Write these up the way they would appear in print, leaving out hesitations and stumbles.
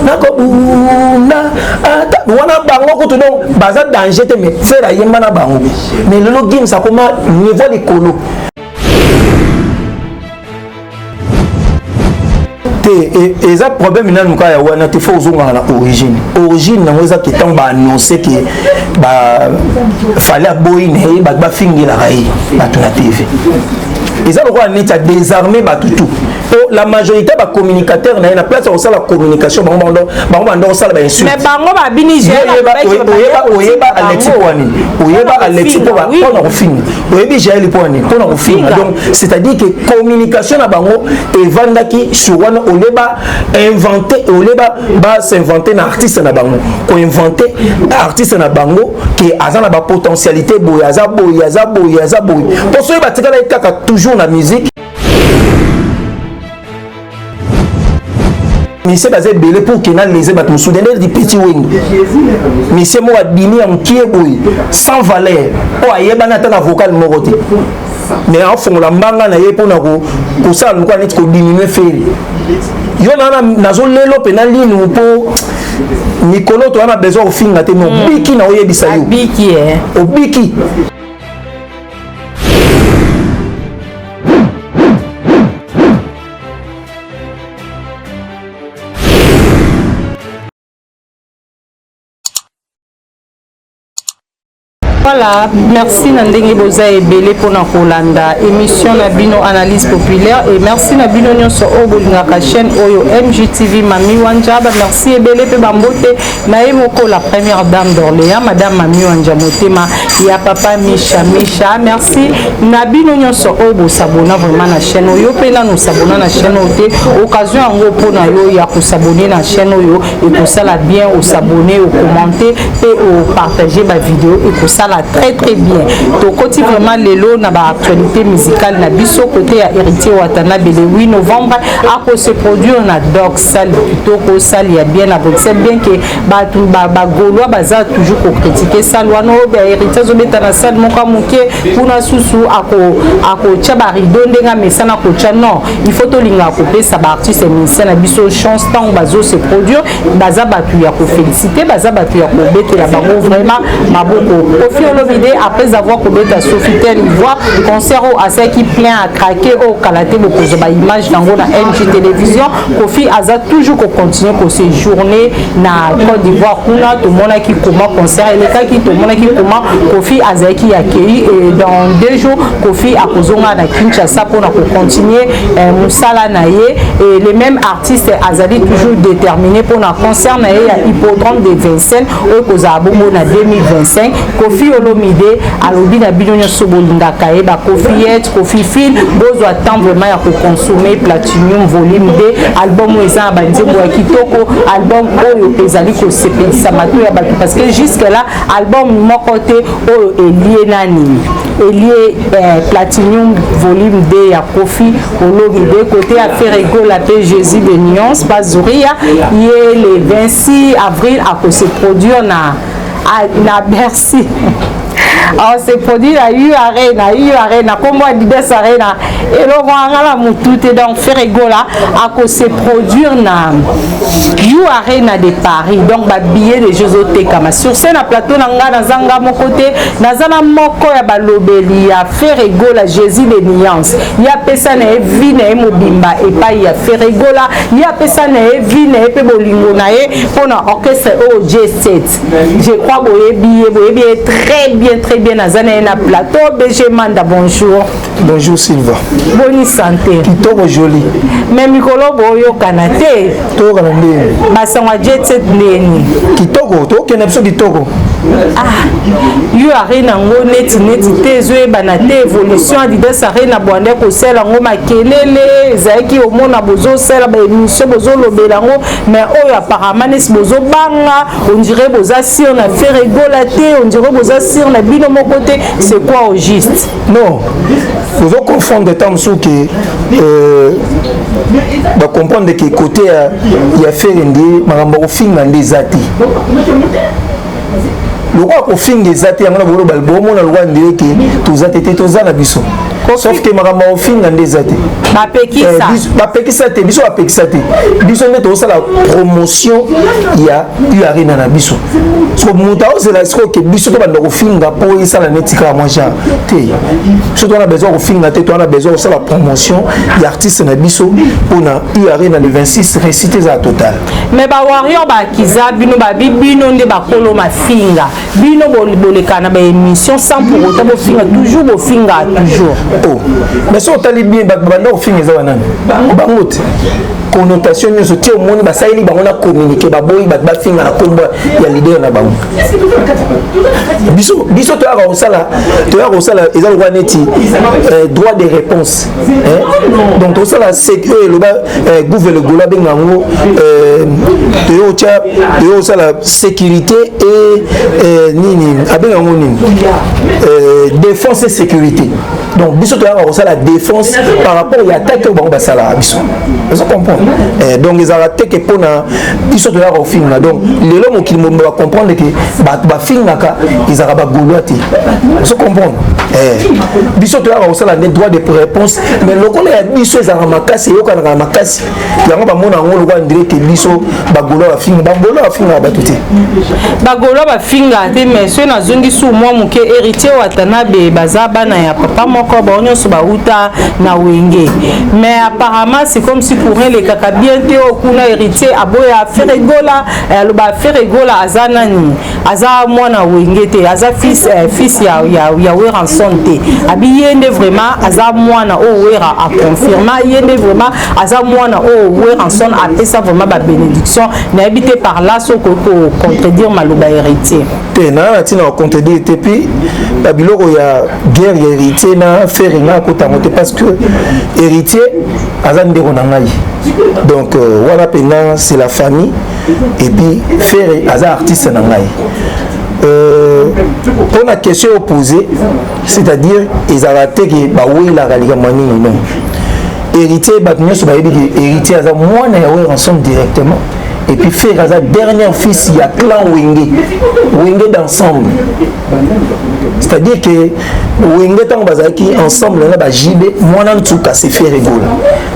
Nakobunda ata wana bango kutu, donc baza danger te, mais Ferre ayemba na bango. Mais lelo Gims akoma niveau likolo te. Eza problème nanu kaka ya wana te. Faut ozongaka na origine. Origine yango eza ke ntango baannonce ke Fally aboyi na ye, bato bafingelaka ye, bato na TV. Eza lokola neti adésarme bato tout po la majorité bacommunicateur na ye, na place ya kosala communication, bango bando kosala bainsulte. Bango babini. Oyeba Alexi mpo wani, oyeba Alexi mpona kofinga, oyebi Jael mpo wani, mpona kofinga. Donc c'est à dire que communication na bango evandaki sur wana. Olie bainvente, olie basinvente na artiste na bango, koinvente artiste na bango ke aza na bapotentialité boye, aza boye, aza boye, aza boye, mpo soki batikalaki kaka toujours na musique. Misie baza ebele pour ke nalese bato mosusu. Nde di petit wenge, misie moko adimi ya mokie boye, sans valeur, oyo ayebani ata na vocal moko te, mais afongola mbanga na ye mpona kosala lokola neti kodiminue Ferre. Yo na nazolelo mpe na linu mpo mikolo toza na besoin kofinga te, mais obiki na oyebisa yo. Obiki. Voilà, merci na ndenge boza ebele mpona kolanda émission na bino Analyse populaire, et merci na bino nyonso oyo bolingaka chaîne oyo MGTV Mami Wanja. Bamerci ebele mpe bambote na ye moko, la première dame d'Orléans, madame Mami Wanja, motema ya papa Misha Misha. Merci na bino nyonso oyo bosabona vraiment na chaîne oyo. Mpe nanu osabona na chaîne oyo te, occasion yango mpona yo ya kosabone na chaîne oyo ekosala bien. Osabone, ocommente mpe opartage bavideo, ekosala très très bien. Tokoti vraiment lelo na baactualité musicale na biso. Côté ya Héritier Watanabe, le 8 novembre akose produire na Doc, salle kitoko, salle ya bien na Bruxelles, bien que bato bagaulois baza toujours kocritiquer salle wana oyo ya Héritier azobeta na salle moko ya moke kuna. Susu akotya barideau ndenge amesana kotya. Non, il faut tolingaka kopesa baartiste musicien na biso chance. Ntango bazose produire, baza bato ya kofélicité, baza bato ya kobetela bango vraiment maboko. Koffi Olomide, après avoir kobeta Sofitel Ivoire, concert oyo asalaki plein à craquer, oyo kala te bokozwa baimage nango na MG Télévision. Koffi aza toujours kocontinue koséjourner na Côte d'Ivoire. Kuna tomonaki comment concert elekaki, tomonaki comment Koffi azalaki accueilli, et dans 2 jours Koffi akozonga na Kinshasa mpona kocontinue mosala na ye. Et le même artiste azali toujours déterminé mpona concert na ye ya Hippodrome de Vincennes oyo kozala bongo na 2025. Koffi Olomide alobi na bino nyonso bolingaka ye, bakofiete Koffi fil, bozwa temps vraiment ya koconsommer Platinum Volume 2, album oyo eza na banzembo ya kitoko, album oyo ezali kosepelisa mato ya bato, parce que jusque là album moko te oyo elie nani, elie Platinum Volume 2 ya Koffi Olomide. Côté ya Ferre Gola mpe, Jésus de Nuance Bazuria, ye le 26 avril akose produire na Bercy, se produit na U Arena. U Arena, kombo Adidas Arena eloko anga na motu te. Donc Ferre Gola akose produire na U Arena de Paris. Donc babillet déjà ezotekama. Sur ce, na plateau na ngai naza nga moko te, naza na moko ya balobeli ya Ferre Gola, Jésus de Nuance. Ye apesa na ye vie na ye mobimba epai ya Ferre Gola. Ye apesa na ye vie na ye mpe bolingo na ye mpona orchestre oyo G7. Je crois boyebi ye, boyebi ye très bien, très bien. Naza na ye na plateau. BG Manda, bonjour. Bonjour Silva. Boni santé? Kitoko, joli. Mais mikolo boyokana te. Toyokana ndeni? Basango ya Jet Set ndeni? Kitoko, tokende biso kitoko. Ah, yo Arena yango neti neti te, ezoyebana te. Évolution Adidas Arena, bwande kosala yango makelele ezalaki, omona bozosala baémission, bozolobela yango, mais oyo apparemment neti bozobanga, on dirait boza sûr na Ferre Gola te, on dirait boza sûr na bino moko te. C'est quoi au juste? Non, ozo confondre. Ntango mosusu ke bacomprendre ke côté ya Ferre nde makambo ya kofinga nde eza te. Lokola kofinga eza te, yango na boloba, bomona lokola ndenge toza te. Te, toza na biso, sauf que makambo ya kofinga nde eza te. Bapekisa. Bapekisa te, biso bapekisa te. Biso nde tozosala promotion ya U Arena na biso. Siko moto aozela sikoyo ke biso tobanda kofinga mpo esala neti kaka mwa genre te. Biso towana besoin kofinga te, towana besoin kosala promotion ya artiste na biso mpona U Arena le 26, réussite ezala totale. Mais bawarrior bakiza bino, babi bino nde bakolo mafinga. Bino boleka na baémission sans pour autant bofinga toujours, bofinga toujours. Oh, mais so otali bien, bato babanda kofinga eza banani? Bango te. Connotation nyonso ti omoni basaleli bango na communiqué, baboyi bato bafinga na nkombo ya leader na bango. Biso toyaka kosala, eza lokola neti droit de réponse, hein? Donc tosala oyo eloba gouve le Golo, abenga yango toyo kosala sécurité et nini, abenga yango nini, défense et sécurité. Donc biso toyaka kosala défense par rapport ya attaque oyo bango basalaka biso. Ozo comprendre? Donc ezalaka teke mpona biso toyaka kofinga. Donc lelo mokili mobimba bacomprendre ke bato bafingaka ezalaka bagaulois te. Ozo comprendre? Biso toyaka kosala nde droit de réponse, mais lokola ya biso ezalaka makasi, eyokanaka makasi, yango bamona yango lokola ndire ke biso bagaulois bafinga. Bagaulois bafingaka bato te. Bagaulois bafingaka te, mais soki nazongi su mwa moke, Héritier Watanabe, baza bana ya papa moko, bango nyonso bauta na Wenge, mais apparemment c'est comme si courant elekaka bien te. Oyo kuna Héritier aboya Ferre Gola, aloba Ferre Gola aza nani, aza mwana Wenge te, aza fils ya Werrason te. Abi ye nde vraiment aza mwana oyo Wera aconfirma, ye nde vraiment aza mwana oyo Werrason apesa vraiment babénédiction. Nayebi te, par là soki okoki kocontredire maloba Héritier. Te, naa na ntina kocontredire te. Puis babiloko ya guerre ya Héritier na Ferre, nga akota yango te, parce que Héritier aza ndeko na ngai. Donc wana mpenza c'est la famille, et puis Ferre aza artiste na ngai. Mpona question opposé, c'est-à-dire ezalaka te ke bawelaka likambo ya nini. Non, Héritier, bato nyonso bayebi ke Héritier aza mwana ya Werrason directement, et puis Ferre aza dernier fils ya clan Wenge, Wenge d'ensemble. C'est-à-dire que Wenge, ntango bazalaki ensemble na bajibe, mwana nsuka c'est Ferre Gola.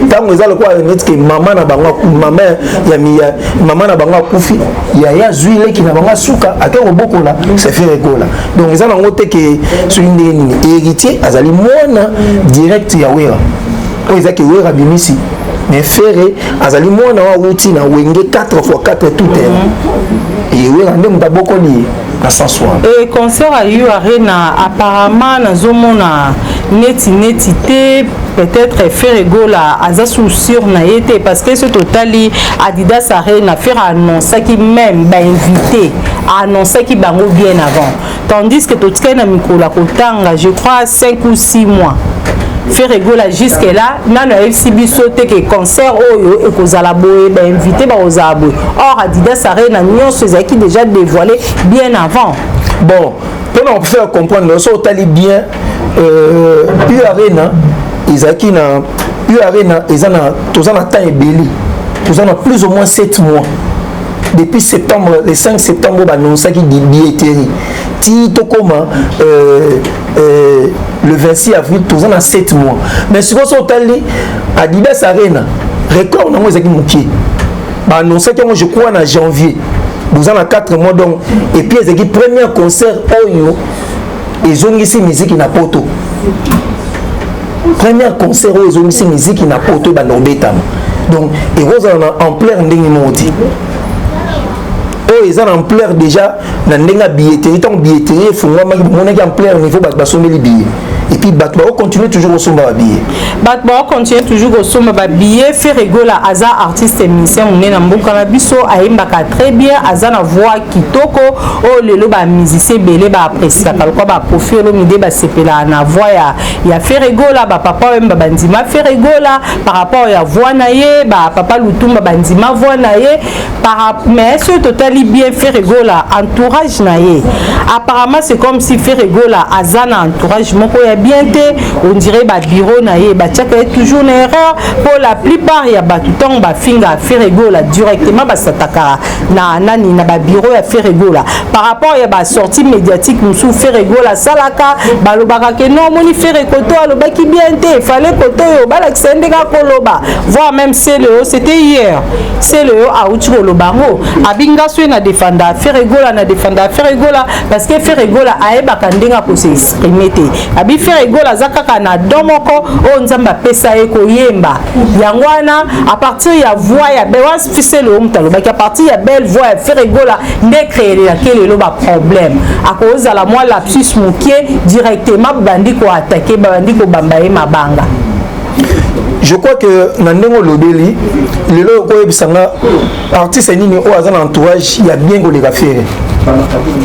Ntango eza lokola neti ke mama na bango, mama ya mama na bango akufi, yaya azwi leki na bango asuka, ake kobokola, c'est Ferre Gola. Donc eza nango te ke soki ndenge nini. Héritier azali mwana direct ya Wera, oyo ezaki Wera bimisi, mais Ferre azali mwana oyo awuti na Wenge 4 x 4 tout terrain, e Wera nde moto abokoli ye na sens wana. E concert ya U Arena, apparemment nazomona neti te, peut-être Ferre Gola aza sûr na ye te, parce que soki totali Adidas Arena, Ferre annonçaki même bainvité, annonçaki bango bien avant, tandis que totikali na mikolo ya kotanga, je crois 5 ou 6 mois. Ferre Gola jusque là nano ayebisi biso te ke concert oyo ekozala boye, bainvité bakozala boye. Or Adidas Arena nyonso ezalaki déjà dévoilé bien avant. Bon, mpona kofaire comprendre, so otali bien, U Arena ezalaki na, U Arena eza na, toza na temps ebele, toza na plus ou moins 7 mois depuis septembre, le 5 septembre banonsaki billetterie, ti tokóma le 26 avril, toza na 7 mois. Mais sikoyo so otali Adidas Arena, record nango ezalaki mokie, baannonsaki yango je crois na janvier, boza na 4 mois. Donc et puis ezalaki premier concert oyo ezongisi miziki na Poto, premier concert oyo ezongisi miziki na Poto ebanda kobetama. Donc ekozala na ampleur ndenge moko te oyo eza na ampleur déjà na ndenge ya billetterie. Ntango billetterie efungwamaki, bomonaki ampleur, niveau bato basombeli billet, et puis bato bakocontinue toujours kosomba babillet. Bato bakocontinue toujours kosomba babillet. Ferre Gola aza artiste musicien monene na mboka na biso, ayembaka très bien, aza na voix kitoko oyo lelo bamusicien ebele baappréciaka, lokwa baKoffi Olomide basepelaka na voix ya Ferre Gola, bapapa oyemba bandima Ferre Gola par rapport ya voix na ye, bapapa Lutumba bandima voix na ye. Mais soki totali bien, Ferre Gola, entourage na ye, apparemment c'est comme si Ferre Gola aza na entourage moko ya ya bien te. On dirait babureau na ye batiaka ye toujours na erreur. Mpo la plupart ya bato, ntango bafinga Ferre Gola, directement basatakaka na nani, na babureau ya Ferre Gola. Par rapport ya basortie médiatique mosusu Ferre Gola asalaka, balobaka ke non, omoni Ferre koto alobaki bien te, efale koto oyo balakisa ye ndenge akoloba. Voire même Celeo, c'était hier, Celeo auti koloba yango, abinga so ye na défendre Ferre Gola, na défendre Ferre Gola parce que Ferre Gola ayebaka ndenge akose exprimer te. Abi Ferre Gola aza kaka na don moko oyo Nzambe apesa ye, koyemba. Yango wana, à partir ya voix ya Celeo, moto alobaki, à partir ya belle voix ya Ferre Gola nde créelaki lelo baproblème. Akozala mwa lapsus mokie, directement babandi koattaquer, babandi kobamba ye mabanga. Je crois que na ndenge olobeli lelo, okoyebisanga artiste nini oyo aza na entourage ya bien koleka Ferre?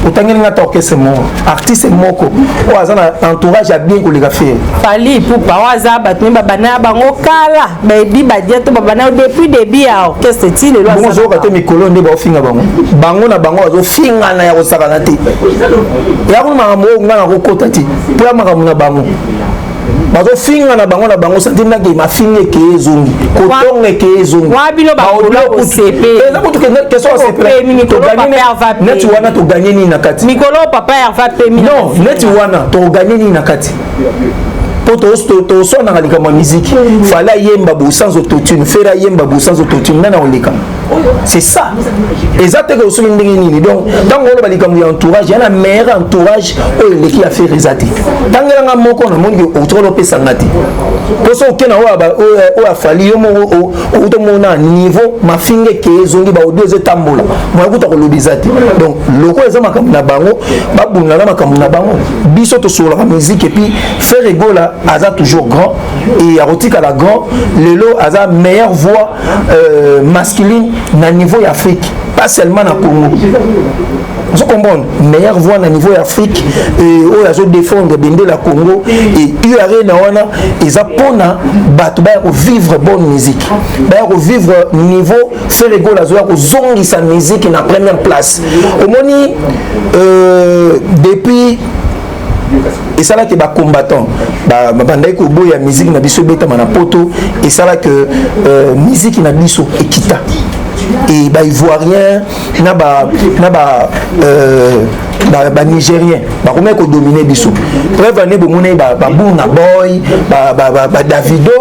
Otangeli nga ta orchestre moko, artiste moko oyo aza na entourage ya bien koleka Ferre. Fally Ipupa oyo aza bato me babanda ya bango kala, bayebi badia to babanda depuis début ya orchestre ti lelo. Bongo ozoyoka te mikolo nde baofinga bango, bango na bango bazofingana ya kosakana te. Ya kuna makambo oyo nga nakokota te, mpo ya makambo na bango bazofinga na bango na bango. Santi ndenge mafinga eke ezongi, kotonga eke ezongi. Eza kutu question asepela neti wana toganye nini na kati? Mikolo papa Herva pemi. Non, neti wana toganye nini na kati? Mpo toswanaka likambo ya miziki. Fally ayemba bo sans autotune, Ferre ayemba bo sans autotune, nani akoleka? C'est ça, eza te ke soki ndenge nini. Donc ntango oloba likambo ya entourage, ya na meilleur entourage oyo eleki ya Ferre eza te. Ntangelanga moko, namoni ke otokola opesanga te. Mpo so okenda oyo afali, yo moko outomona niveau mafinga eke ezongi, baaudio ezotambola, moya kuta koloba eza te. Donc loko eza makambo na bango, babunda na makambo na bango. Biso tosololaka musique. Et puis Ferre Gola aza toujours grand et akotikala grand. Lelo aza meilleure voix masculine na niveau ya Afrique, pas seulement na Congo. Ozo comprendre? Meilleure voix na niveau ya Afrique oyo azodéfendre bendela Congo. Et ure na wana eza mpona bato baya kovivre bonne musique, baya kovivre niveau Ferre Gola azoya kozongisa musique na première place. Omoni, depuis esalaki bacombattant babandaki koboya musique na biso ebetama na Poto, esalaki musique na biso ekita. E baivoirien na banigérien bakomaki kodominer biso. Preuve ane, bomoni baBurna Boy, baDavido,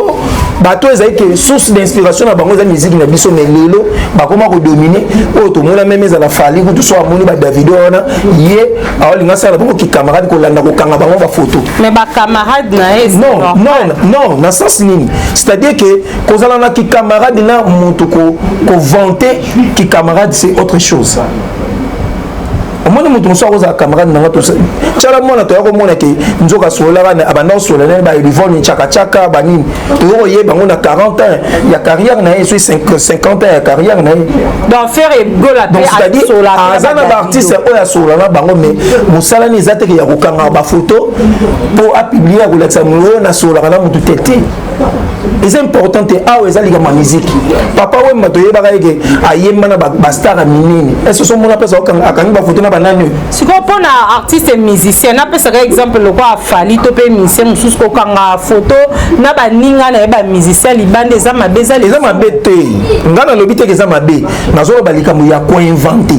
bato ezali ke source d'inspiration na bango eza musique na biso, mais lelo bakoma kodominer. Oyo tomona même ezala Fally kutu, so amoni baDavido wana, ye aolinga asala bango kicamarade, kolanda kokanga bango bafoto. Mais bacamarade na ye. Non, non, non, na sens nini? C'est-à-dire que kozala na kicamarade na moto, kovanter kicamarade, c'est autre chose. Omoni, moto mosusu akozala camarade nanga, tiala mwana, toya komona ke nzoka asololaka, abanda kosola naye baelivone chakachaka banini, toza koyeba yango na 40 ans ya carrière na ye, soki 50 ans ya carrière na ye. Donc Ferre Gola. Donc c'est-à-dire aza na baartiste oyo asolola na bango, mais mosala ni eza teke ya kokanga bafoto mpo apublier, ya kolakisa oyo nasololaka na motu te. Te, eza important te. Awa eza likambo ya miziki. Papa Wemba, toyebaka eke ayemba na bastar ya minene. Ese somona mpesa akangi bafoto na banani oyo? Sikoyo, mpona artiste musicien, napesaka exemple lokola Fally to mpe musicien mosusu, kokanga foto na baninga na ye bamusicien libanda, eza mabe? Eza Eza mabe te. Ngai nalobi teke eza mabe. Nazoloba likambo ya koinventer.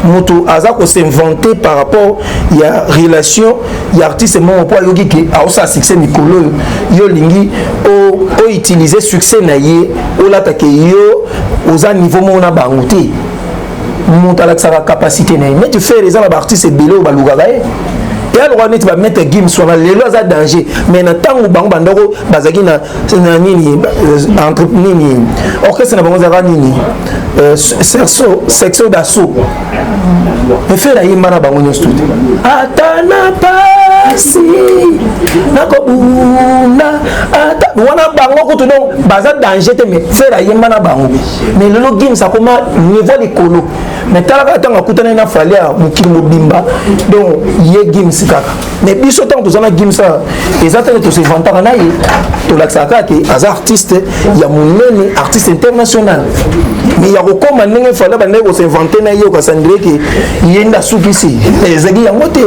Moto aza kos'inventer par rapport ya relation ya artiste moko, mpo ayoki ke aosala succès mikolo oyo, yo olingi outiliser succès na ye, olatake yo oza niveau moko na bango te. Moto alakisaka capacité na ye. Neti Ferre, eza na baartiste ebele oyo balukaka ye, eya lokola neti bamaître Gims wana. Lelo aza danger, mais na ntango bango bandako bazalaki na nini, entre nini, orchestre na bango ezalaka nini, Sexion d'Assaut. Ferre ayemba na bango nyonso te. Ata na pasi nakobunda, ata wana bango kutu, donc baza danger te, mais Ferre ayemba na bango. Mais lelo Gims akoma niveau likolo, mais talaka ntango akutani na Fally ya mokili mobimba. Donc ye Gims kaka, mais biso ntango toza na Gims, eza teke tosevantaka na ye, tolakisaka kaka ke aza artiste ya monene, artiste international. Mais ya kokóma ndenge Fally bandeki kos'inventer na ye, okasandire ke ye nde asukisi, ezalaki yango te.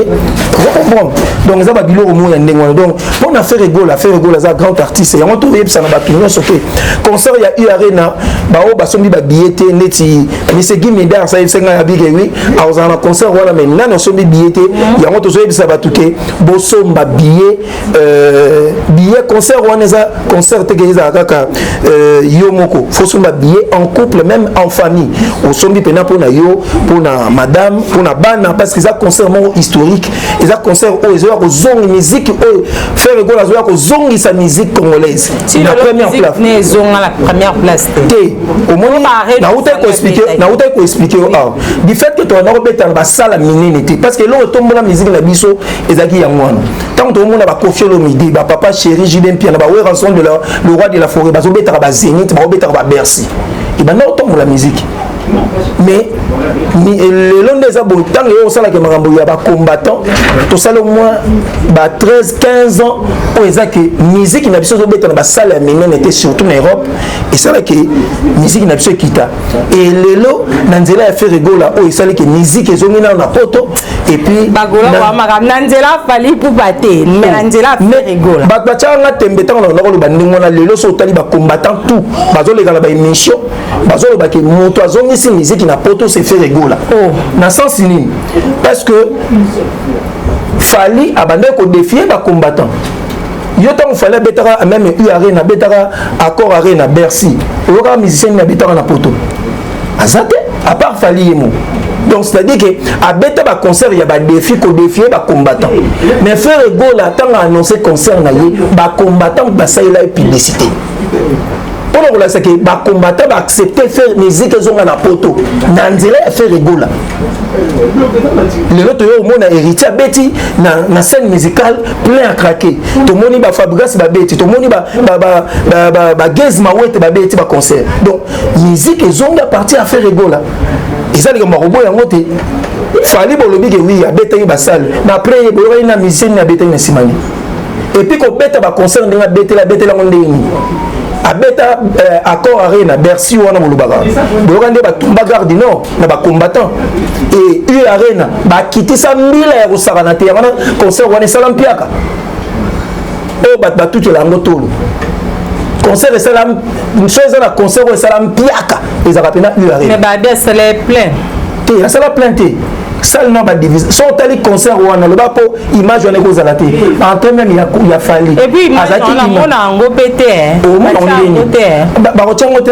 Oza comprendre? Donc eza babiloko moko ya ndenge wana. Donc mpo na Ferre Gola, Ferre Gola aza grand artiste. Yango toyebisa na bato nyonso te, concert ya U Arena, baoyo basombi babillet te, neti monsieur Guy Médard asayebisa ngai abike, oui, akozala na concert wana, mais nani asombi billet te. Yango tozoyebisa bato ke bosomba billet. Billet concert wana eza concert te ke ezala kaka yo moko. Faut somba billet en couple, même en famille. Osombi mpena mpona yo, mpona madame, mpona bana, parce que eza concert moko historique. Eza concert oyo ezoya kozonga musique oyo Ferre Gola azoya kozongisa musique congolaise na première place. Ezonga na première place. Te, omoni, nautaki koexpliquer yo awa, du fait que tobanda kobeta na basala minene te, parce que eloko etombola musique na biso ezalaki yango wana. Ntango tokomona baKoffi Olomide, bapapa chéri JB Mpiana, baWerrason de la, le roi de la forêt, bazobetaka baZénith, bazobetaka baBercy, ebanda kotombola musique. Mais lelo nde eza boye. Ntango yo osalaka makambo ya bacombattant, tosala au moins ba 13 15 ans oyo eza ke musique na biso ezobeta na basala ya minene te, surtout na Europe. Esalaki musique na biso ekita. E lelo na nzela ya Ferre Gola oyo esali ke musique ezongi nano na Poto. Et puis na nzela Fally Ipupa te, mais na nzela Ferre Gola. Bato batiaka nga tembe ntango na koloba ndenge wana. Lelo so otali bacombattant tout bazoleka na baémission, bazolobaki moto azongisi musique na Poto, c'est Ferre Gola. Na sens nini? Parce que Fally abandaki kodéfier bacombattant. Yo, ntango Fally abetaka même U Arena, abetaka Accor Arena, Bercy, oyokaka musicien nini abetaka na Poto? Aza te, à part Fally ye moko. Donc c'est à dire que abeta baconcert ya badéfi, kodéfier bacombattant. Mais Ferre Gola, ntango annonce concert na ye, bacombattant basalela ye publicité mpona kolakisa ke bacombattant baaccepte faire musique ezonga na Poto na nzela ya Ferre Gola. Lelo toyo omona Héritier abeti na scène musicale plein à craquer, tomoni baFabregas babeti, tomoni baGaz Mawete babeti baconcert. Donc musique ezongi à partir ya Ferre Gola. Eza likambo ya koboya yango te. Fally, bolobi ke oui, abetaki basale, mais après ye boyokaki na musicien nini abetaki na nsima nini? Et puis kobeta baconcert ndenge abetela, abetela yango ndenge nini? Abeta Accor Arena, Bercy wana bolobaka, boyoka nde batumba Gare du Nord na bacombattant. E U Arena bakitisa mbila ya kosakana te. Yango wana concert wana esala mpiaka oyo bato batutela yango tolo. Concert esala so, eza na concert oyo esala mpiaka, ezalaka mpena U Arena. Mais babi asala plein. Te, asala plein te. Salle na badivise. So otali concert wana, loba mpo image wana ekozala te, entrée même ya Fally. Azalaki yango mpe te. Omona ndeni bakotia yango te.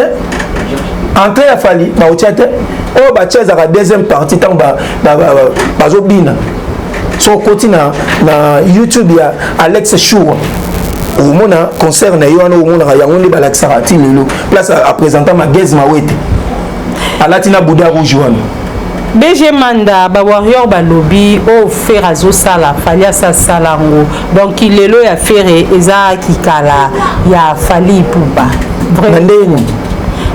Entrée ya Fally bakotia te. Oyo batia ezalaka deuxième partie, ntango bazobina. So okoti na YouTube ya Alex Chour, omona concert na ye wana, omonaka yango nde balakisaka ti lelo, place aprésenta Magaz Mawete alati na boudin rouge wana. BG Manda, bawarrior balobi oyo Ferre azosala, Fally asasala yango. Donc lelo ya Ferre eza kikala ya Fally Ipupa. Na ndeni?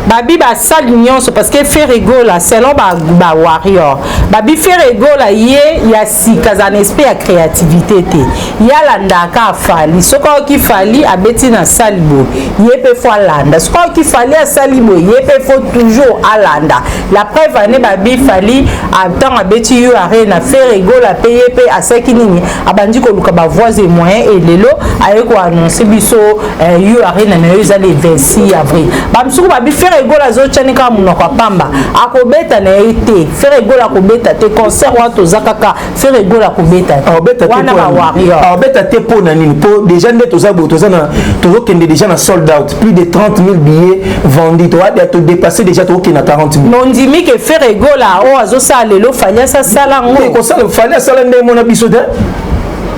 Babi basali nyonso parce que Ferre Gola, selon bawarrior, babi Ferre Gola ye ya sika aza na esprit ya créativité te. Ye alandaka Fally. Soki ayoki Fally abeti na sali boye, ye mpe faut alanda. Soki ayoki Fally asali boye, ye mpe faut toujours alanda. La preuve ane, babi Fally ntango abeti U Arena, Ferre Gola mpe ye mpe asalaki nini? Abandi koluka bavoies et moyens. E lelo aye koannonce biso U Arena na yo eza le 26 avril. Bamisuku babi Ferre Gola azotyani kaka monoko ya pamba, akobeta na ye te. Ferre Gola akobeta te concert wana. Toza kaka Ferre Gola akobeta te wana, bawarrior. Akobeta te mpo na nini? Mpo déjà nde toza boye, toza na, tozokende déjà na sold out, plus de 30 000 billets vendus. Toadia todépassé déjà, tokokende na 40 000. Nondimi ke Ferre Gola oyo azosala lelo, Fally asasala yango. Kosala, Fally asala nde emona biso te.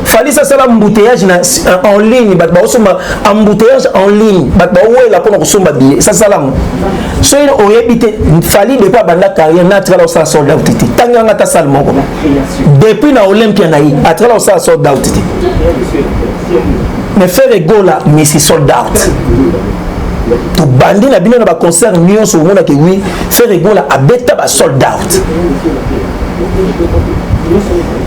Fally asala embouteillage na en ligne, bato baosomba, embouteillage en ligne, bato baowela mpona kosomba billet. Esasala yango. Soki oyebi te, Fally depuis abanda carrière na atikala kosala sold out te. Ntango yanga ata sale moko depuis na Olympia na ye, atikala kosala sold out te. Mais Ferre Gola, messi sold out. Tobandi na bino na baconcert nyonso, omonake oui, Ferre Gola abeta basold out.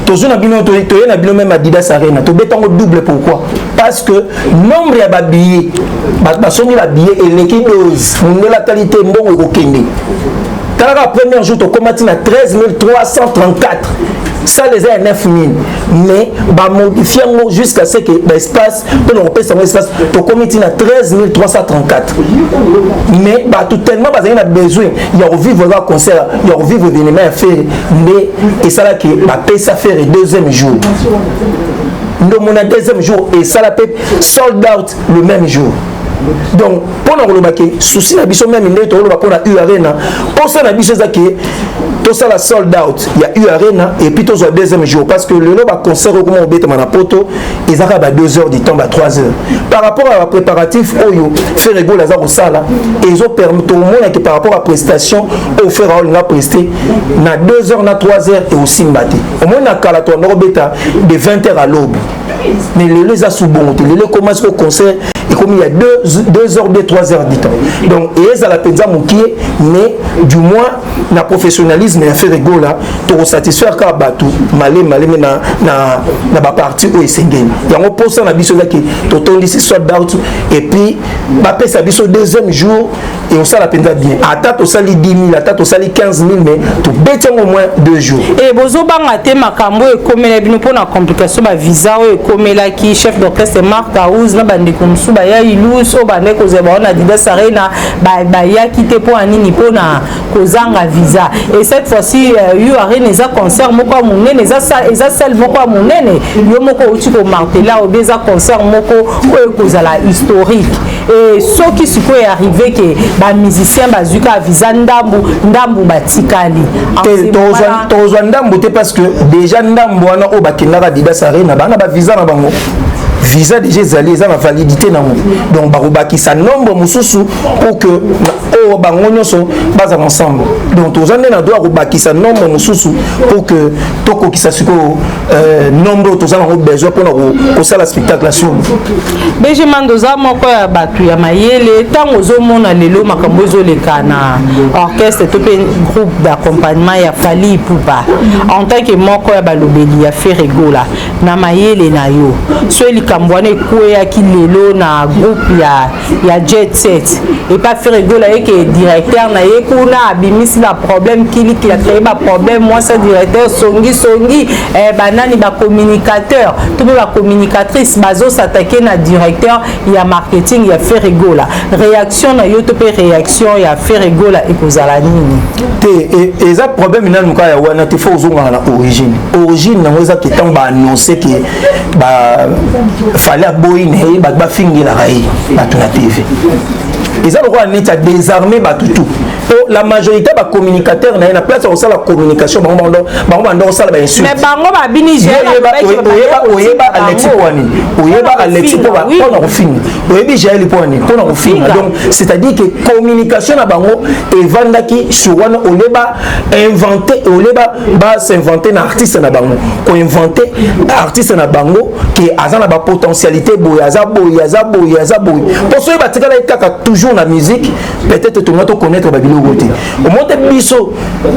Tozwi na bino, toye na bino même Adidas Arena, tobetango double. Pourquoi? Parce que nombre ya babillet, bato basombi babillet eleki dose. Mondele atali te, mbongo ekokende. Talaka, premier jour tokóma ti na 13 334. Salle eza ya 9000, mais bamodifie yango jusqu'à ce que baespace, mpona kopesa yango espace, tokomi ntina 13 334. Mais bato tellement bazali na besoin ya kovivre kaka concert, ya kovivre événement ya Ferre, nde esalaki bapesa Ferre deuxième jour. Nde omona deuxième jour esala mpe sold out le même jour. Donc mpona koloba ke souci na biso, même nde tokoloba mpona U Arena, mposa na biso eza ke tosala sold out ya U Arena et puis tozwa deuxième jour, parce que lelo baconcert oyo koma obetama na Poto eza kaka ba 2 heures du temps, ba 3 heures. Par rapport à bapréparatif oyo Ferre Gola aza kosala, ezopermettre tomonaki par rapport à prestation oyo Ferre aolinga prester na 2 heures na 3 heures, eosimba te. Omoni, na kala tobanda kobeta de 20 heures à l'aube, mais lelo eza su bongo te. Lelo ekoma siko concert ekomi ya 2 heures, 2, 3 heures du temps. Donc ezala mpenza mokie, mais du moins na professionnalisme ya Ferre Gola, tokosatisfaire kaka bato malemi malemi na baparti oyo esengeli yango. Mposa na biso ezaki totondisi sold out et puis bapesa biso deuxième jour, ekosala mpenza bien. Ata tosali 10 000, ata tosali 15 000, mais tobeti yango au moins 2 jours. E bozobanga te makambo oyo ekomela bino mpona complication bavisa oyo ekomelaki chef d'orchestre Marc House na bandeko mosusu baya ilus oyo bandeki kozwa bango na Adidas Arena, bayaki te mpo ya nini? Mpona kozanga visa. Et cette fois-ci, U Arena eza concert moko ya monene, eza salle moko ya monene. Yo moko outi komarteler obi eza concert moko oyo ekozala historique. E soki sikoyo arrive ke bamusicien bazwi kaka visa ndambu ndambu, batikali? Tozwa ndambu te, parce que déjà ndambu wana oyo bakendaka Adidas Arena bana bavisa na bango, visa déjà ezali, eza na validité nango. Donc bakobakisa nombre mosusu pour que oyo bango nyonso bazala ensemble. Donc toza nde na droit kobakisa nombre mosusu pour que tokokisa sikoyo nombre oyo toza nango besoin mpona kosala spectacle ya solo. BG Mando, oza moko ya bato ya mayele. Ntango ozomona lelo makambo ezoleka na orchestre to mpe groupe d'accompagnement ya Fally Ipupa, en tant que moko ya balobeli ya Ferre Gola, na mayele na yo, so likambo wana ekweyaki lelo na groupe ya Jet Set epa Ferre Gola, ye ke directeur na ye kuna abimisi baproblème kilikili, acréé baproblème, mwasi directeur songisongi, banani, bacommunicateur to mpe bacommunicatrice bazosatake na directeur ya marketing ya Ferre Gola, réaction na yo to mpe réaction ya Ferre Gola ekozala nini? Te, eza problème nanu kaka ya wana te. Faut ozongaka na origine. Origine nango eza ke ntango baannonce ke Fally aboyi na ye, bato bafingelaka ye bato na TV, eza lokola neti adésarme bato tout po la majorité bacommunicateur na ye, na place ya kosala communication, bango bando kosala bainsulte. Mais bango babini. Oyeba Alexi mpo wani, oyeba Alexi mpona kofinga, oyebi Jaeli mpo wani, mpona kofinga. Donc c'est à dire que communication na bango evandaki sur wana. Ole bainvente, ole basinvente na artiste na bango, koinvente artiste na bango ke aza na bapotentialité boye, aza boye, aza boye, aza boye. Mpo soki batikalaki kaka toujours na musique, peut-être tonga toconnaître babiloko te. Omoi te, biso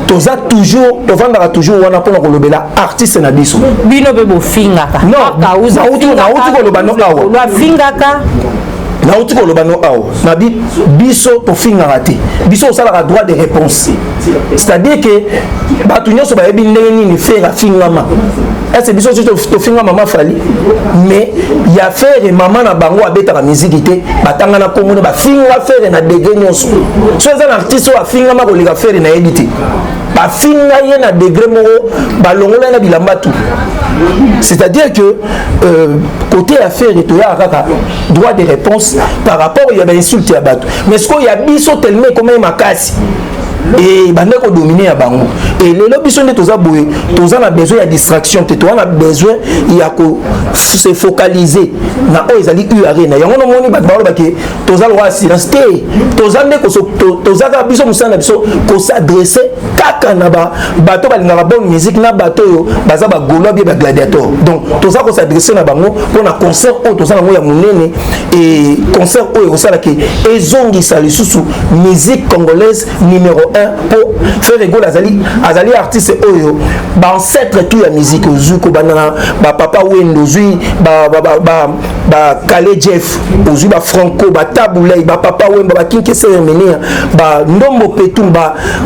toza toujours, tovandaka toujours wana mpona kolobela artiste na biso. Bino mpe bofingaka. Non, nauti koloba no awa. Afingaka. Nauti koloba no awa, na biso tofingaka te. Biso osalaka droit de réponse, c'est-à-dire que bato nyonso bayebi ndenge nini Ferre afingama. Ese biso soki tofinga mama Fally, mais ya Ferre, mama na bango abetaka miziki te, batanga na komona bafinga Ferre na degré nyonso. So eza na artiste oyo afingama koleka Ferre, nayebi te. Bafinga ye na degré moko, balongola ye na bilamba tout. C'est-à-dire que côté ya Ferre, toyaka kaka droit de réponse par rapport ya bainsulte ya bato. Mais sikoyo ya biso, tellement ekoma ye makasi e bande kodomine ya bango. E lelo biso nde toza boye, toza na besoin ya distraction te, toza na besoin ya se focaliser na oyo ezali U Arena. Yango nomoni bato balobake toza lokola silence te. Toza nde, toza kaka biso, mosala na biso kos'adresser kaka na bato balingaka bonne musique, na bato oyo baza bagaulois bie bagladiateur. Donc toza kos'adresser na bango mpona concert oyo toza nango ya monene, e concert oyo ekosalaki ezongisa lisusu musique congolaise numéro 1, mpo Ferre Gola azali artiste oyo baancêtre tout ya musique. Ozwi kobanda na bapapa Wendo, ozwi Bakale Jeff, ozwi Bafranco, Batabulei, Bapapa Wemba, Bakinkese Hermenia, Bandombo Petum,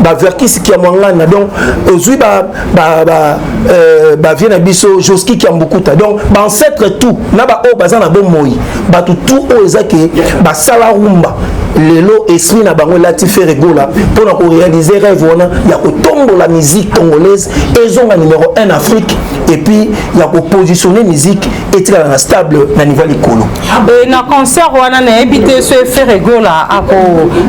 Baverkis Kiamwangana. Donc ozwi bavie na biso Joski Kiambukuta. Donc baancêtre tout na baoyo baza na bomoi, bato tout oyo eza ke basala rumba, lelo esprit na bango elati Ferre Gola mpona koréaliser rêve wana ya kotombola musique congolaise ezonga numéro 1 Afrique, et puis ya kopositionner musique etikala na stable na niveau ya likolo. Na concert wana, nayebi te so Ferre Gola ako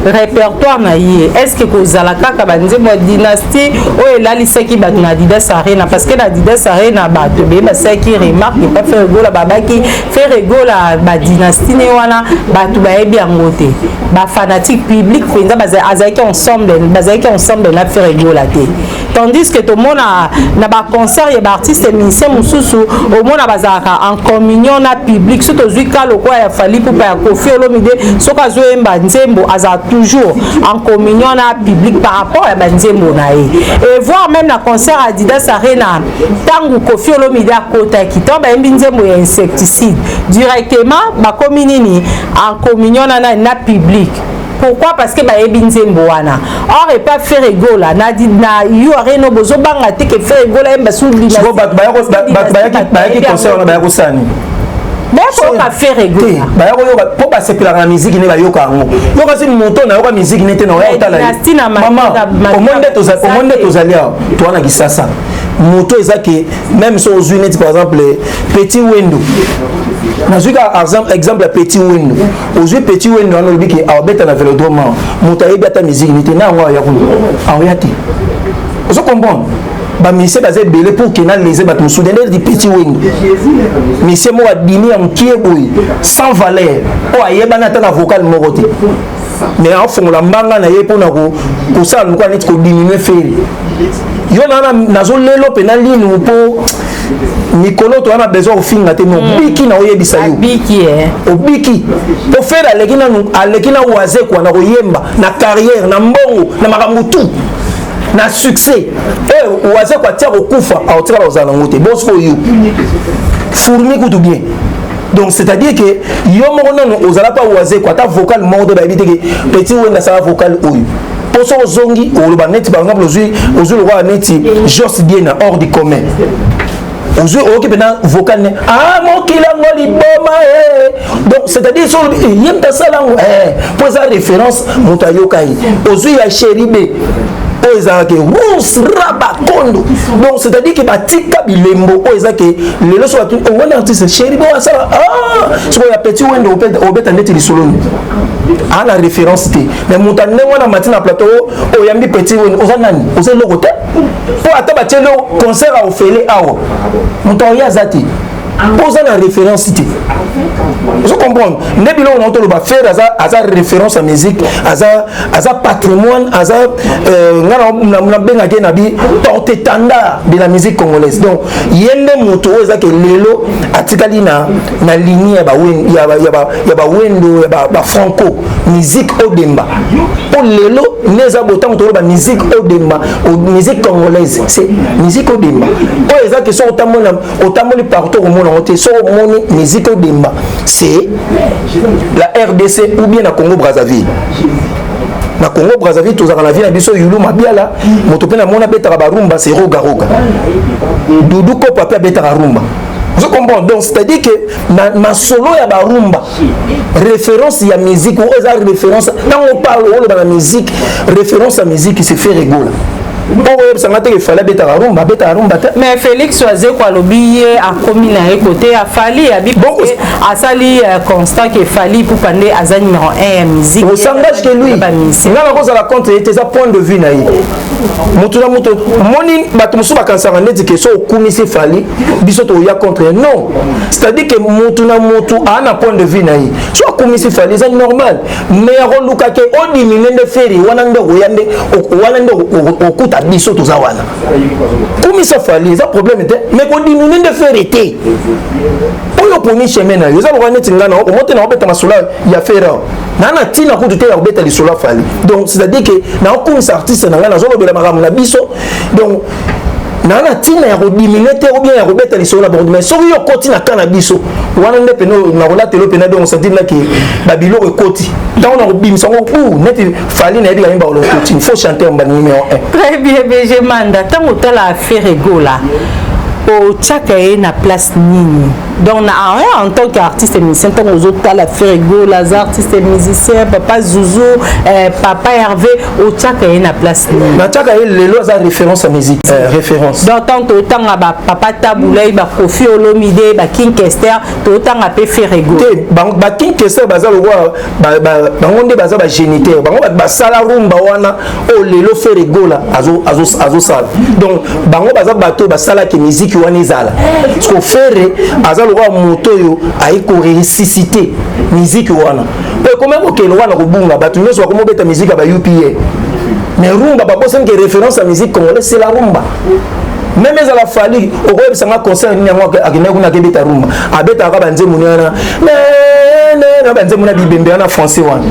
répertoire na ye, est ce que kozala kaka banzembo ya Dynastie oyo elalisaki bato na Adidas Arena? Parce que na Adidas Arena, bato ebeye basalaki remarque epa Ferre Gola, babaki Ferre Gola badynastie ne wana bato bayebi yango te. Bafanatique, public mpenza azalaki ensemble, bazalaki ensemble na Ferre Gola te. Tandis que tomona na baconcert ya baartiste musicien mosusu, omona bazalaka en communion na public. So tozwi ka lokola ya Fally Ipupa, ya Koffi Olomide, soki azoyemba nzembo, azala toujours en communion na public par rapport ya banzembo na ye. Et voire même na concert Adidas Arena, ntango Koffi Olomide akotaki, ntango bayembi nzembo ya Insecticide, directement bakomi nini, en communion na nani, na public. Pourquoi? Parce que bayebi nzembo wana. Or epa Ferre Gola na U Arena, bozobanga te ke Ferre Gola yemba su? Bato bayaki concert wana, baya kosala nini? Bayoka Ferre Gola. Baya koyoka mpo basepelaka na miziki nde bayoka yango. Yoka si moto nayoka miziki ne te na oya kotala ye. Mama, omoni nde tozali awa, toza na Kisasa. Moto eza ke même so ozwi neti par exemple Petit Wendo, nazwi ka exemple ya Petit Wendo, ozwi Petit Wendo wana, olobi ke awabeta na Vélodrome awa, moto ayebi ata miziki ni te na yango aya kuna, aoya te. Ozo comprendre? Bamusicien baza ebele pour ke nalese bato mosusu. Nde di Petit Wendo, musicien moko adimi ya mokie boye, sans valeur, oyo ayebani ata na vocal moko te, mais afongola mbanga na ye mpona kosala lokola neti kodiminuer Ferre. Yo na nazolelo mpe na linu mpo mikolo toza na besoin kofinga te, mais obiki na oyebisa yo. Obiki mpo Ferre aleki nanu, aleki na Wazekwa na koyemba, na carrière, na mbongo, na makambo tout, na succès oyo Wazekwa atia kokufa, aotikala kozala nango te. Bon, sikoyo yo fourmi kutu bien. Donc c'est à dire que yo moko nano ozala pa Wazekwa, ata vocal moko te bayebi te ke Petit Wenda asala vocal oyo. Mpo soki ozongi oloba neti par exemple ozwi lokola neti Jos Diena, hors du commun, ozwi, oyoki mpena vocal ne ah mokili yango liboma e. Donc c'est à dire so olobi ye moto asala yango mpo eza référence, moto ayoka ye. Ozwi ya Chéri B oyo ezalaka rus raba kondo. Donc c'est à dire ke batika bilembo oyo eza ke lelo so bato owanda artiste Chéri B oyo asala. Sikoyo ya Petit Wende, obeta neti lisolo nini, aa na référence te. Mais moto ndenge wana mati na plateau, oyambi Petit Wende, oza nani? Oza eloko te. Mpo ata batieli concert ya ofele awa, moto aoye aza te mpo oza na référence te. Ozo comprendre nde biloko na toloba? Ferre aza référence ya musique, aza patrimoine, aza nga nabengaki ye na bi porte-étendard de la musique congolaise. Donc ye nde moto oyo ezake lelo atikali na ligne ya bawendo, ya bafranco, musique odemba. Mpo lelo nde eza botango toloba musique odemba, musique congolaise, c'est musique odemba oyo eza ke soki otamboli partout, okomona yango te. Soki omoni musique odemba, c'est la RDC ou bien na Congo Brazzaville. Na Congo Brazzaville tozalaka na vie na biso Yulu Mabiala. Moto mpe namona abetaka barumba, c'est Roga Roga. Dudu Kopa mpe abetaka rumba. Ozo comprendre? Donc c'est à dire que na masolo ya barumba, référence ya musique oyo eza référence, ntango parle oloba na musique, référence ya musique, c'est Ferre Gola. Mpo oyebisanga te ke Fally abetaka rumba, abetaka rumba te. Mais Félix Wazekwa alobi ye akomi na ye kote ya Fally, abi asali constat ke Fally Ipupa nde aza numéro 1 ya musique. On s'engage que lui, nga nakozala contre ye te, eza point de vue na ye. Moto na moto, moni bato mosusu bakanisaka neti ke so okumisi Fally, biso toya contre ye. Non, c'est-à-dire que motu na motu aa na point de vue na ye. So akumisi Fally, eza normal, mais akoluka ke odiminuer nde Ferre wana, nde oya nde wana nde okuta biso toza wana. Kumisa Fally, eza problème te, mais kodiminuer nde Ferre te. Oyo oponi chemin na yo, eza lokola neti ngai na omo te na obeta masolo ya Ferre, na ntina kutu te ya kobeta lisolo ya Fally. Donc c'est à dire que naokumisa artiste na ngai, nazolobela makambo na biso. Donc Naa na ntina ya kodiminuer te ou bien ya kobeta lisolo na bango, mais soki yo okoti na ka na biso wana nde pene nakolatela pene, donc sentir naki babiloko ekoti ntango na kobimisa yango u neti Fally nayebi kayemba olokoti faux chanteur mbani numéro 1. Très bien, BG Manda. Ntango otala Ferre Gola, otiaka ye na place nini? Donc na en tant qu'artiste musicien, ntango ozotala Ferre Gola, aza artiste musicien, papa Zuzu, papa Hervé, otiaka ye na place nini? Natiaka ye lelo aza référence ya musique, référence. Donc ntango totanga bapapa Tabu Ley, baKoffi Olomide, baKing Kester, totanga mpe Ferre Gola? Te, baKing Kester baza lokola bango nde baza bagéniteur. Bango bato basala rumba wana oyo lelo Ferre Gola azosala. Donc bango baza bato oyo basalaki miziki wana ezala, parce que Ferre aza lokola moto oyo ayi koressusciter miziki wana po ekomi kokende wana kobunga. Bato nyonso bakomobeta miziki ya ba UPA, mais rumba babosani ke référence ya musique congolaise, c'est la rumba. Même ezala Fally, okoyebisanga concert nini yango akendaki kuna akebeta rumba? Abetaka banzembo wana na banzembo na bibembe wana, français wana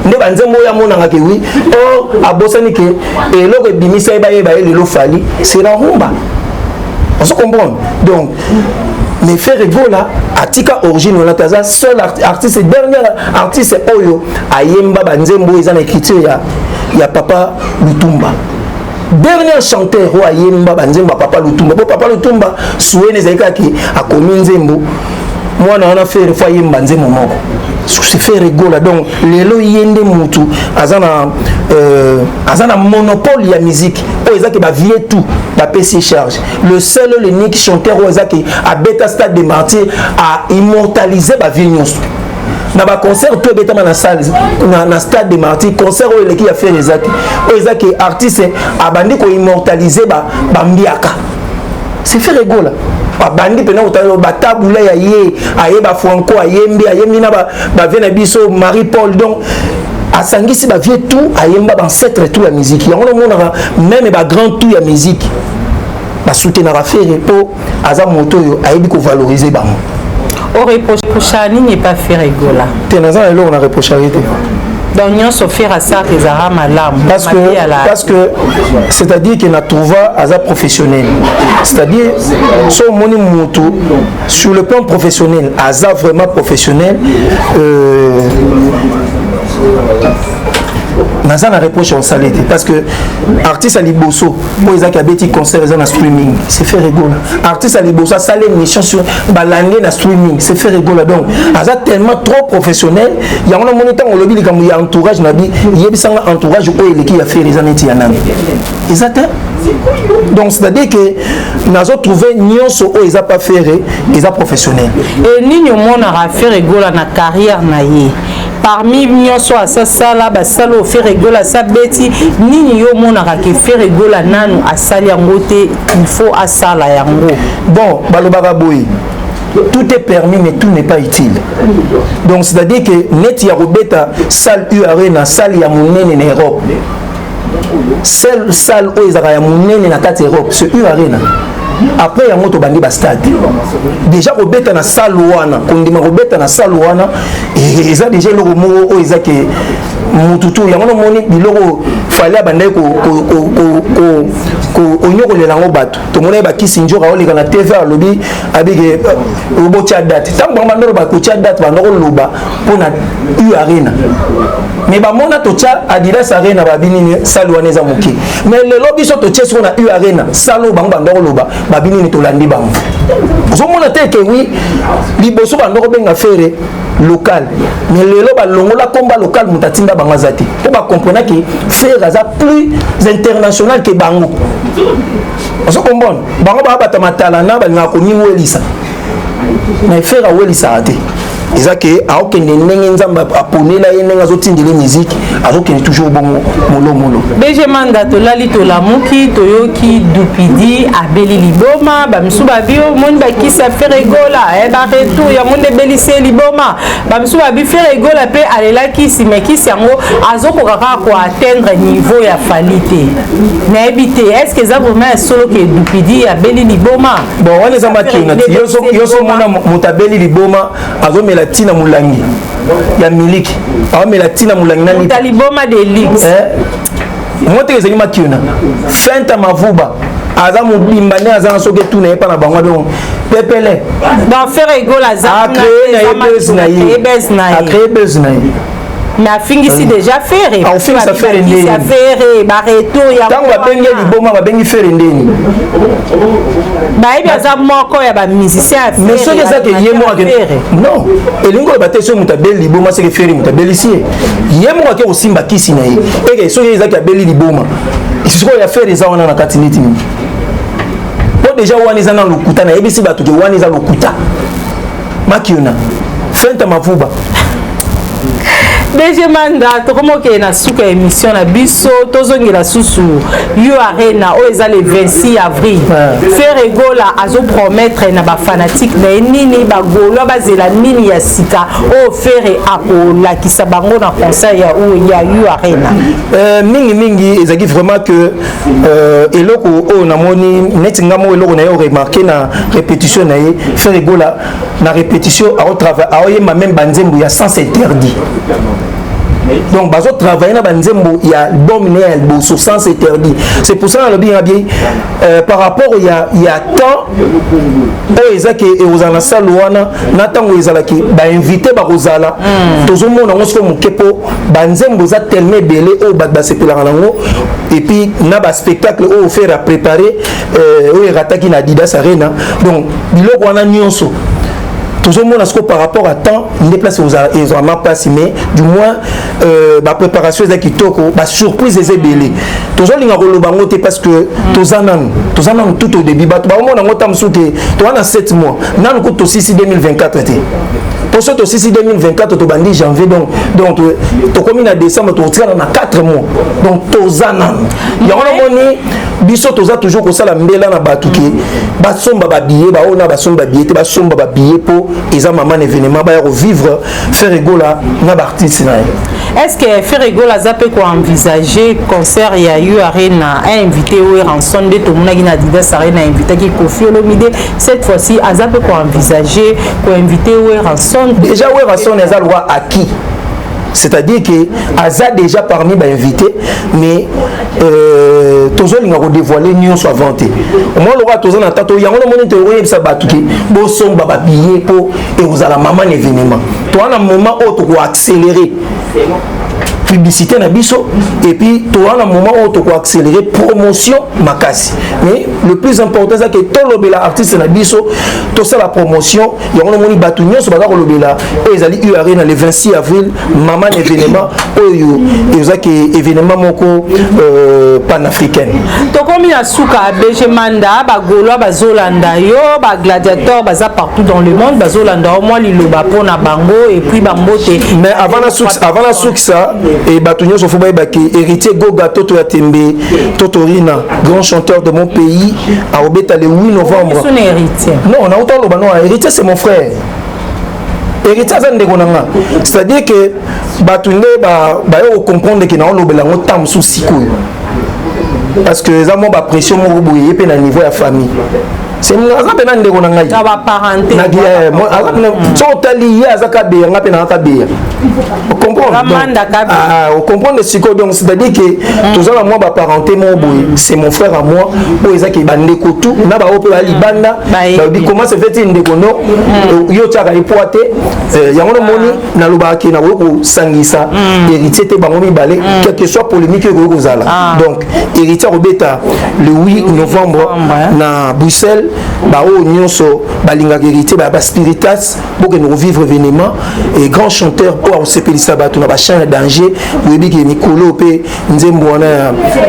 nde banzembo oyo amonaka ke oui. Or abosani ke eloko ebimisa ye, bayeba ye lelo Fally, c'est la rumba. Ozo comprendre? Donc, mais Ferre Gola atika origine wana te. Aza seul artiste, dernier artiste oyo ayemba banzembo oyo eza na écriture ya papa Lutumba, dernier chanteur oyo ayemba banzembo ya papa Lutumba, po papa Lutumba suene ezali kaka akomi nzembo mwana wana Ferre faut ayemba nzembo moko, c'est Ferre Gola. Donc lelo ye nde mutu aza na monopole ya musique oyo ezaki bavieux tout bapesi charge. Le seul, l'unique chanteur oyo ezaki abeta Stade de Martyr, aimmortaliser bavieux nyonso na baconcert to ebetama na salle na Stade de Martyr. Concert oyo eleki ya Ferre eza te. Oyo ezaki artiste abandi koimmortaliser bambiaka, c'est Ferre Gola. Abandi mpena kotala batabula ya ye, ayeba Franco, ayembi, ayembi na bavieux na biso Marie Paul. Donc asangisi bavieux tout, ayemba baancêtre tout ya musique. Yango namonaka même bagrand tout ya musique basoutenaka Ferre mpo aza moto oyo ayebi kovaloriser bango. Oreprocha nini epa Ferre Gola? Te, naza na eloko na reprochaki te. Donc nyonso Ferre asalaka ezalaka malamu? Parce que c'est-à-dire que na trouva aza professionnel, c'est-à-dire so omoni motu sur le plan professionnel, aza vraiment professionnel. Naza na reproche osali te, parce que artiste ya liboso oyo ezaki abeti concert eza na streaming, c'est Ferre Gola. Artiste ya liboso asali émission sur balande na streaming, c'est Ferre Gola. Donc aza tellement trop professionnel. Yango namoni ntango olobi likambo ya entourage na bi, yebisanga entourage oyo eleki ya Ferre eza neti ya nani? Eza te. Donc c'est à dire que nazotrouve nyonso oyo eza pa Ferre eza professionnel. E nini omonaka Ferre Gola na carrière na ye, parmi nyonso asasala, basala oyo Ferre Gola asabeti, nini yo omonaka ke Ferre Gola nanu asali yango te, il faut asala yango? Bon, balobaka boye: tout est permis mais tout n'est pas utile. Donc c'est à dire que neti ya kobeta salle U Arena, salle ya monene na Europe, seule salle oyo ezalaka ya monene na kati ya Europe, c'est U Arena. Après yango tobandi bastade. Déjà kobeta na salle wana, kondima kobeta na salle wana, eza déjà eloko moko oyo eza ke mutu tu yango nomoni biloko Fally abandaki konyokolela yango. Bato tomoni bakisi nzoka aoleka na TV, alobi abike obotya date. Ntango bango bandolo bakotya date, banda koloba mpona U Arena, mais bamona totya Adidas Arena, babi nini, salle wana eza moke. Mais lelo biso totie siko na U Arena, salle oyo bango banda koloba, babi nini, tolandi bango. Ozomona te ke oui, liboso banda kobenga Ferre local, mais lelo balongola komba local. Moto atinda bango aza te, mpo bacomprenaki Ferre aza plus international ke bango. Ozo comprendre? Bango baa bato ya matalana, balingaka komiwelisa, mais Ferre awelisaka te. Eza ke aokende ndenge Nzambe aponela ye, ndenge azotindela musique, azokende toujours bongo molomolo. BG Manda, tolali tolamuki, toyoki Dupidi abeli liboma. Bamisu babi omoni bakisi ya Ferre Gola, baretour yango nde ebelisi ye liboma. Bamisu babi Ferre Gola mpe alelaki nsima ekisi yango, azokoka kaka koatteindre niveau ya Fally te. Nayebi te, est ce que eza vraiment ya solo ke Dupidi abeli liboma? Bon, wana eza makina ti yo so omona moto abeli liboma, azomela ntina molangi ya miliki, aomela ntina molangi na liboma de luxe. Mo teke ezali makiona fenta mavuba. Aza mobimba nde aza na soki etuna ye mpa na bango, donc pepele. Donc Ferre Gola aza acréé na ye buzz na ye, acréé buzz na ye. Mais afingisi déjà Ferre. Afingisa Ferre ndeni? Ferre baretour ya ntango babengi liboma, babengi Ferre ndeni? Bayebi aza moko ya bamusicien ya. Mais soki ezaki ye moko ake, non, elingi oloba te soki moto abeli liboma seke Ferre moto abelisi ye. Ye moko ake kosimba kisi na ye eke. Soki ezaki abeli liboma, sikoyo ya Ferre eza wana na kati neti nini? Po déjà wana eza na lokuta. Nayebisi bato ke wana eza lokuta. Makiona fenta mavuba. DG Manda, tokomokende na suka ya émission na biso. Tozongela susu U Arena oyo eza le 26 avril. Ferre Gola azopromettre na bafanatike na ye nini? Bagaulois bazela nini ya sika oyo Ferre akolakisa bango na concert ya U Arena? Mingimingi ezalaki vraiment que eloko oyo namoni neti nga moko, eloko na ye oremarquer na répétition na ye, Ferre Gola na répétition aoyemba même banzembo ya Sens interdit. Donc bazotravaille na banzembo ya album ne ya liboso, Sens interdit. C'est pour ça nalobi nga bien par rapport ya temps oyo ezaki ekozala na salle wana, na ntango ezalaki bainvité bakozala, tozomona yango sikoyo moke, mpo banzembo eza tellement ebele oyo bato basepelaka nango. Et puis na baspectacle oyo Ferre apréparé, oyo erataki na Adidas Arena, donc biloko wana nyonso tozomona sikoyo par rapport à temps nde place ezwama place. Mais du moins bapréparation eza kitoko, basurprise eza ebele. Tozolinga koloba yango te parce que toza nanu tout au début. Bato baomona yango ta mosusu te. Toza na 7 mois nanu ku tosisi 2024 te, po so tosisi 2024, tobandi janvier, donc tokomi na décembre, tokotikala na 4 mois. Donc toza nanu yango. Namoni biso toza toujours kosala mbela na bato ke basomba babillet. Baoyo na basomba babillet te, basomba babillet, mpo eza mama na événement, baya kovivre Ferre Gola na baartiste na ye. Est ce que Ferre Gola aza mpe koenvisage concert ya U Arena ainvité Werrason nde tomonaki na Adidas Arena ainvitaki Koffi Olomide? Cette fois-ci aza mpe koenvisage koinvité Werrason? Déjà Werrason aza droit acquis, c'est-à-dire que aza déjà parmi bainvité, mais tozolinga kodévoile nyonso avant te. Omoi lokola toza na tato yango, namoni te oyebisa bato ke bosomba babillet, mpo ekozala mama na événement. Toza na moment oyo tokoaccélérer publicité na biso, et puis toza na moment oyo tokoaccélérer promotion makasi. Mais le plus important eza ke tolobela artiste na biso, tosala promotion yango. Namoni bato nyonso baza kolobela oyo ezali U Arena le 26 avril, mama na événement oyo ezaki événement moko panafricaine. Tokomi na suka. BG Manda, bagaulois bazolanda yo, bagladiateur baza partout dans le monde bazolanda yo. Mwa liloba mpona bango et puis bambote. Mais avant nasukisa e, bato nyonso fo bayebaki Héritier Goga Toto ya Tembe Totorina, grand chanteur de mon pays, akobeta le 8 novembre. Biso na Héritier. Non, nauta oloba non, Héritier c'est mon frère. Héritier aza ndeko na nga, c'est-à-dire que bato nde baye kocomprendre ke naolobela yango ntango mosusu sikoyo, parce que eza mwa bapression moko boye ye mpe na niveau ya famille. Aza mpe na ndeko na ngai. Na baparenté. So otali ye aza kabeya, nga mpe nanga kabeya. Ocomprendre sikoyo? Donc c'est-à-dire que toza na mwa baparenté moko boye. C'est mon frère à moi. Oyo ezaki bandeko tu na baoyo mpe baya libanda, balobi: "Comment se fait-il, ndeko no yo otiaka ye poa te?" Yango nomoni nalobaka ke nakoki kosangisa Héritier te, bango mibale, quel que soit polémique oyo ekoki kozala. Donc Héritier akobeta le 8 novembre na Bruxelles. Baoyo nyonso balingaka Héritier, baspiritas, bokende kovivre événement et grand chanteur oyo akosepelisa bato na bachamp ya danger. Boyebi ke mikolo mpe nzembo wana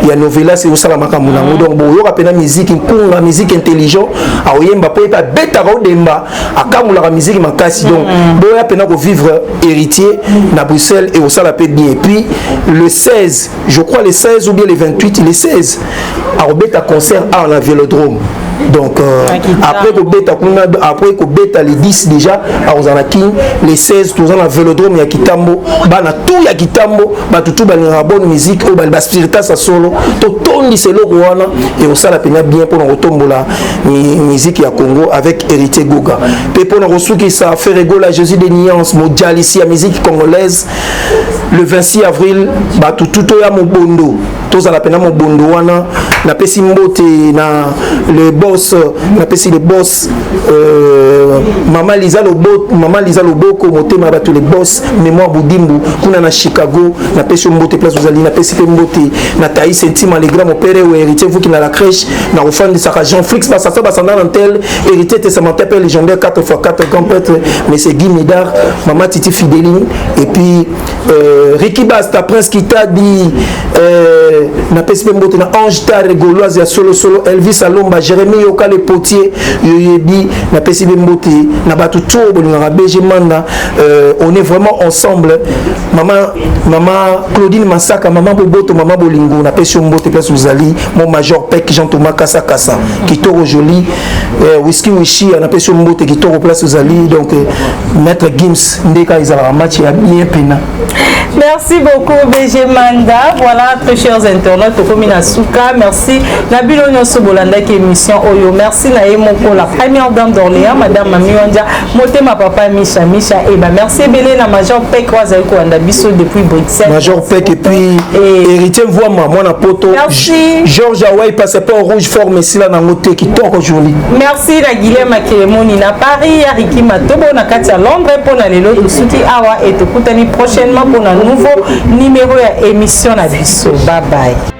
ya novelas ekosala makambo nango. Donc boyoka mpena musique nkunga, musique intelligent akoyemba, mpo ye mpe abetaka odemba, akamolaka musique makasi. Donc boya mpena kovivre Héritier na Bruxelles, ekosala mpe bien. Et puis le 16, je crois le 16 ou bien le 28, le 16 akobeta concert awa na Vélodrome. Donc après kobeta kuna, après kobeta le 10 déjà akozala na King, le 16 toza na Vélodrome ya Kitambo. Bana tu ya Kitambo, bato tu balingaka bonne musique oyo baspiritas ya solo, totondisa eloko wana, ekosala mpena bien mpona kotombola musique ya Congo avec Héritier Goga. Mpe mpona kosukisa, Ferre Gola, Jésus de Nuance, modialisi ya musique congolaise, le 26 avril, bato tu toya mobondo. Tozala pena mobondo wana. Napesi mbote na le boss, napesi le boss Mama Liza Loboko, Mama Liza Loboko, motema bato, le boss Mémoire Budimbu kuna na Chicago. Napesi mbote place ozali. Napesi pe mbote na Thaïs Ntima, le grand mon père ou héritier Vuki na la crèche, na kofandisaka Jean Flix Basasa Basanda na tel héritier testamentaire, père légendaire 4x4, grand prêtre, mais c'est Guy Médard, Mama Titi Fidéline et puis Ricky Basta, Prince Kitadi, napesi mpe mbote na Ange Tare Gauloise ya solo solo, Elvis Alomba, Jérémy Yoka le potier yoyebi. Napesi mpe mbote na bato to bolingaka BG Manda. On est vraiment ensemble. Mama Claudine Masaka, mama Boboto, mama Bolingo, napesi yo mbote place ozali. Mon major Pek Jean Thomas Kasa Kasa, kitoko joli, Whisky Wishi, napesi yo mbote kitoko place ozali. Donc Maître Gims ndeka ezalaka match ya bien pena. Merci beaucoup BG Manda. Voilà, très chers internautes, tokomi na suka. Merci na bino nyonso bolandaki émission oyo. Merci na ye moko la première dame d'Orléans, Madame Mami Wanja, motema papa Misha Misha. Et ben merci ebele na Major Pek oyo azali kolanda biso depuis Bruxelles. Major Pek et puis et héritier Voima, mwana poto. Merci. Georges Away, passeport rouge forme esila nango te, kitoko joli. Merci na Guilhem Akelemoni na Paris, ya Ricky Matobo na kati ya Londres. Mpo na lelo tosuki awa et tokutani prochainement pour un nouveau numéro ya émission na biso. Bye bye.